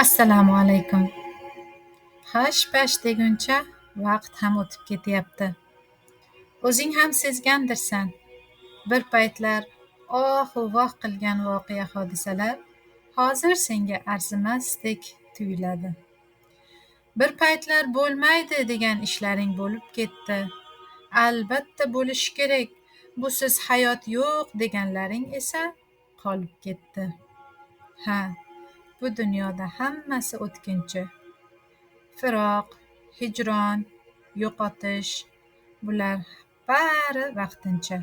Assalomu alaykum. Hash-pash deguncha vaqt ham o'tib ketyapti. O'zing ham sezgandirsan. Bir paytlar ohu voh qilgan voqea-hodisalar hozir senga arzimasdek tuyuladi. Bir paytlar bo'lmaydi degan ishlaring bo'lib ketdi. Albatta bo'lishi kerak, busiz hayot yo'q deganlaring esa qolib ketdi. Ha, bu dunyoda hammasi o'tkinchi. Firoq, hijron, yo'qotish bular bari vaqtincha.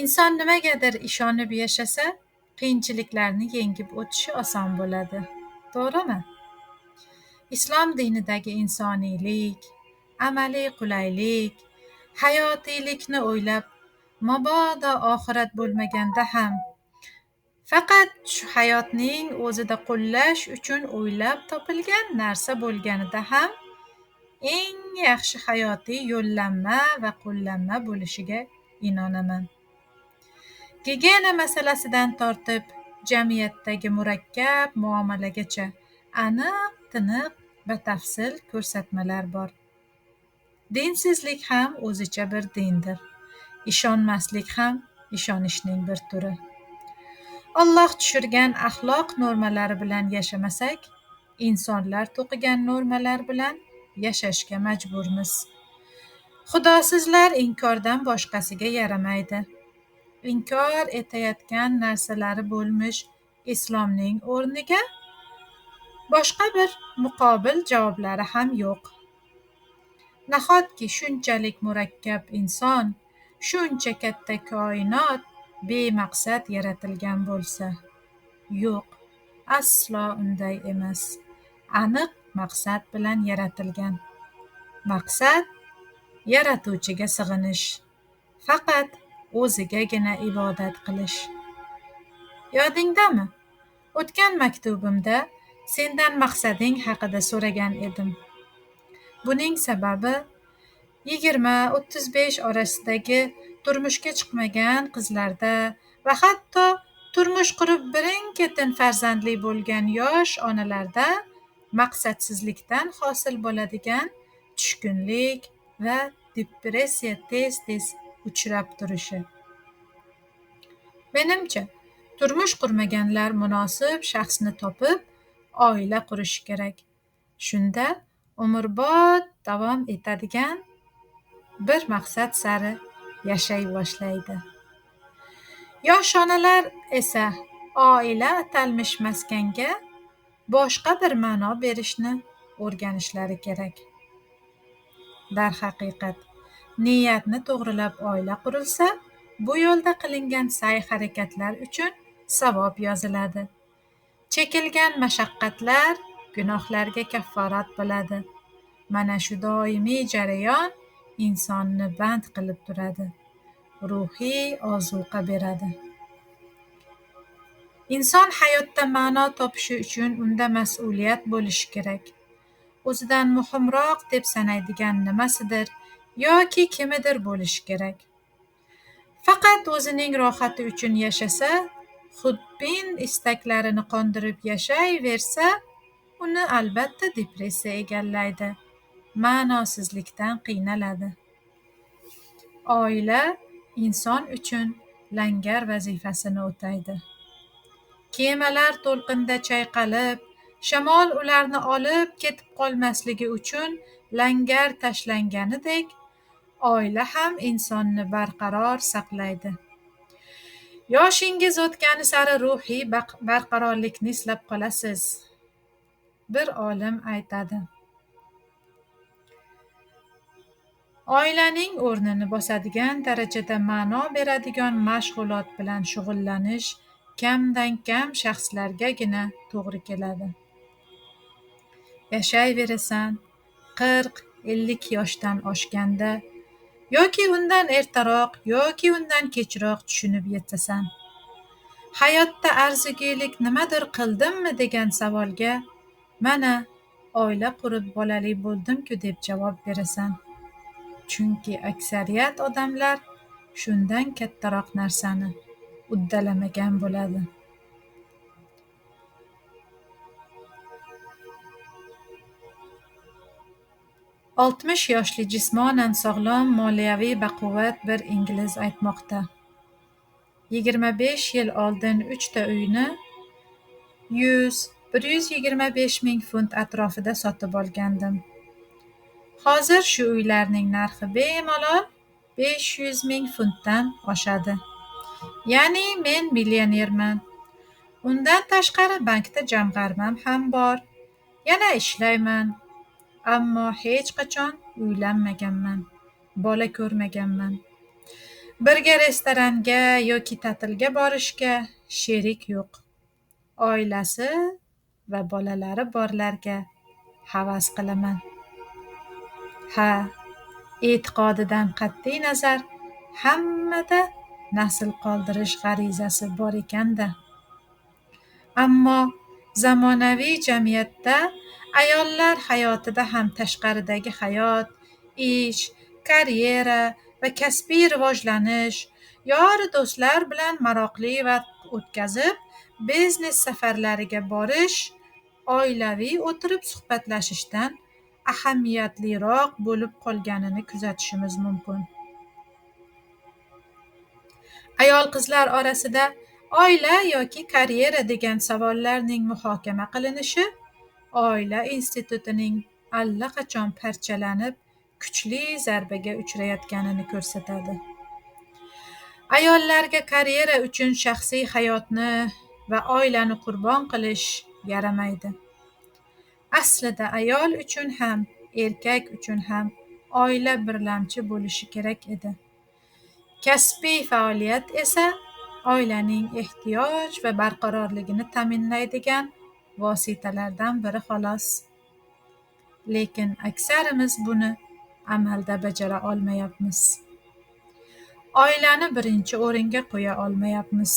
Inson nimagadir ishonib yashasa, qiyinchiliklarni yengib o'tishi oson bo'ladi. To'g'rimi? Islom dinidagi insoniylik, amaliy qulaylik, hayotiylikni o'ylab, mabodo oxirat bo'lmaganda ham faqat shu hayotning o'zida qo'llash uchun o'ylab topilgan narsa bo'lganida ham eng yaxshi hayotiy yo'llanma va qo'llanma bo'lishiga inonaman. Gigiyena masalasidan tortib jamiyatdagi murakkab muomalagacha aniq, tiniq, batafsil ko'rsatmalar bor. Dinsizlik ham o'zicha bir dindir. Ishonmaslik ham ishonishning bir turi. Alloh tushirgan axloq normalari bilan yashamasak, insonlar to'qigan normalar bilan yashashga majburmiz. Xudosizlar inkordan boshqasiga yaramaydi. Inkor etayotgan narsalari bo'lmish islomning o'rniga boshqa bir muqobil javoblari ham yo'q. Nahotki shunchalik murakkab inson, shuncha katta koinot bemaqsad yaratilgan bo'lsa? Yo'q, aslo unday emas. Aniq maqsad bilan yaratilgan. Maqsad yaratuvchiga sig'inish, faqat o'zigagina ibodat qilish. Yodingdami? O'tgan maktubimda sendan maqsading haqida so'ragan edim. Buning sababi 20-35 orasidagi turmushga chiqmagan qizlarda va hatto turmush qurib birin-ketin farzandli bo'lgan yosh onalarda maqsadsizlikdan hosil bo'ladigan tushkunlik va depressiya tez-tez uchrab turishi. Menimcha, turmush qurmaganlar munosib shaxsni topib, oila qurishi kerak. Shunda umrbod davom etadigan bir maqsad sari yashay boshlaydi. Yosh onalar esa oila atalmish maskanga boshqa bir ma'no berishni o'rganishlari kerak. Darhaqiqat, niyatni to'g'rilab oila qurilsa, bu yo'lda qilingan sa'y-harakatlar uchun savob yoziladi. Chekilgan mashaqqatlar gunohlarga kafforat bo'ladi. Mana shu doimiy jarayon insonni band qilib turadi, ruhiy ozuqa beradi. Inson hayotda ma'no topishi uchun unda mas'uliyat bo'lishi kerak. O'zidan muhimroq deb sanaydigan nimasidir yoki kimidir bo'lishi kerak. Faqat o'zining rohati uchun yashasa, xudbin istaklarini qondirib yashayversa, uni albatta depressiya egallaydi, ma'nosizlikdan qiynaladi. Oila inson uchun langar vazifasini o'taydi. Kemalar to'lqinda chayqalib, shamol ularni olib ketib qolmasligi uchun langar tashlanganidek, oila ham insonni barqaror saqlaydi. Yoshingiz o'tgani sari ruhiy barqarorlikni eslab qolasiz. Bir olim aytadi: oilaning o'rnini bosadigan darajada ma'no beradigan mashg'ulot bilan shug'ullanish kamdan-kam shaxslargagina to'g'ri keladi. Yashayverasan, 40-50 yoshdan oshganda yoki undan ertaroq yoki undan kechroq tushunib yetasan. Hayotda arzigulik nimadir qildimmi degan savolga mana oila qurib bolali bo'ldim-ku deb javob berasan. Chunki aksariyat odamlar shundan kattaroq narsani uddalamagan bo'ladi. 60 yoshli jismonan sog'lom, moliyaviy baquvvat bir ingliz aytmoqda: 25 yil oldin 3 ta uyni 100-125 ming funt atrofida sotib olgandim. Hozir shu uylarning narxi bemalol 500 ming funtdan oshadi. Ya'ni men millionerman. Undan tashqari bankda jamg'armam ham bor. Yana ishlayman. Ammo hech qachon uylanmaganman, bola ko'rmaganman. Birga restoranga yoki ta'tilga borishga sherik yo'q. Oilasi va bolalari borlarga havas qilaman. Ha, e'tiqodidan qat'iy nazar hammada nasl qoldirish g'arizasi bor ekan-da. Ammo zamonaviy jamiyatda ayollar hayotida ham tashqaridagi hayot, ish, karyera va kasbiy rivojlanish, yor do'stlar bilan maroqli vaqt o'tkazib, biznes safarlariga borish, oilaviy o'tirib suhbatlashishdan ahamiyatliroq bo'lib qolganini kuzatishimiz mumkin. Ayol qizlar orasida oila yoki karyera degan savollarning muhokama qilinishi oila institutining allaqachon parchalanib, kuchli zarbaga uchrayotganini ko'rsatadi. Ayollarga karyera uchun shaxsiy hayotni va oilani qurbon qilish yaramaydi. Aslida ayol uchun ham, erkak uchun ham oila birlamchi bo'lishi kerak edi. Kasbiy faoliyat esa oilaning ehtiyoj va barqarorligini ta'minlaydigan vositalardan biri xolos. Lekin aksarimiz buni amalda bajara olmayapmiz. Oilani birinchi o'ringa qo'ya olmayapmiz.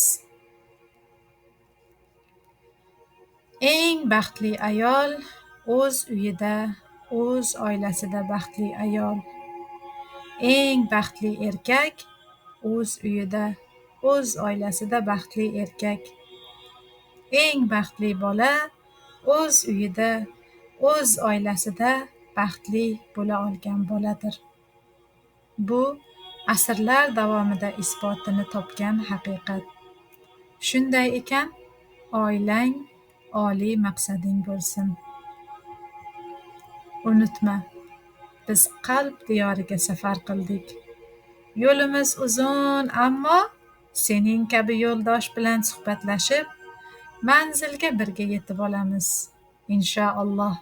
Eng baxtli ayol o'z uyida, o'z oilasida baxtli ayol. Eng baxtli erkak o'z uyida, o'z oilasida baxtli erkak. Eng baxtli bola o'z uyida, o'z oilasida baxtli bo'la olgan boladir. Bu asrlar davomida isbotini topgan haqiqat. Shunday ekan, oilang oliy maqsading bo'lsin. Unutma, biz qalb diyoriga safar qildik. Yo'limiz uzun, ammo sening kabi yo'ldosh bilan suhbatlashib, manzilga birga yetib olamiz. Inshaalloh.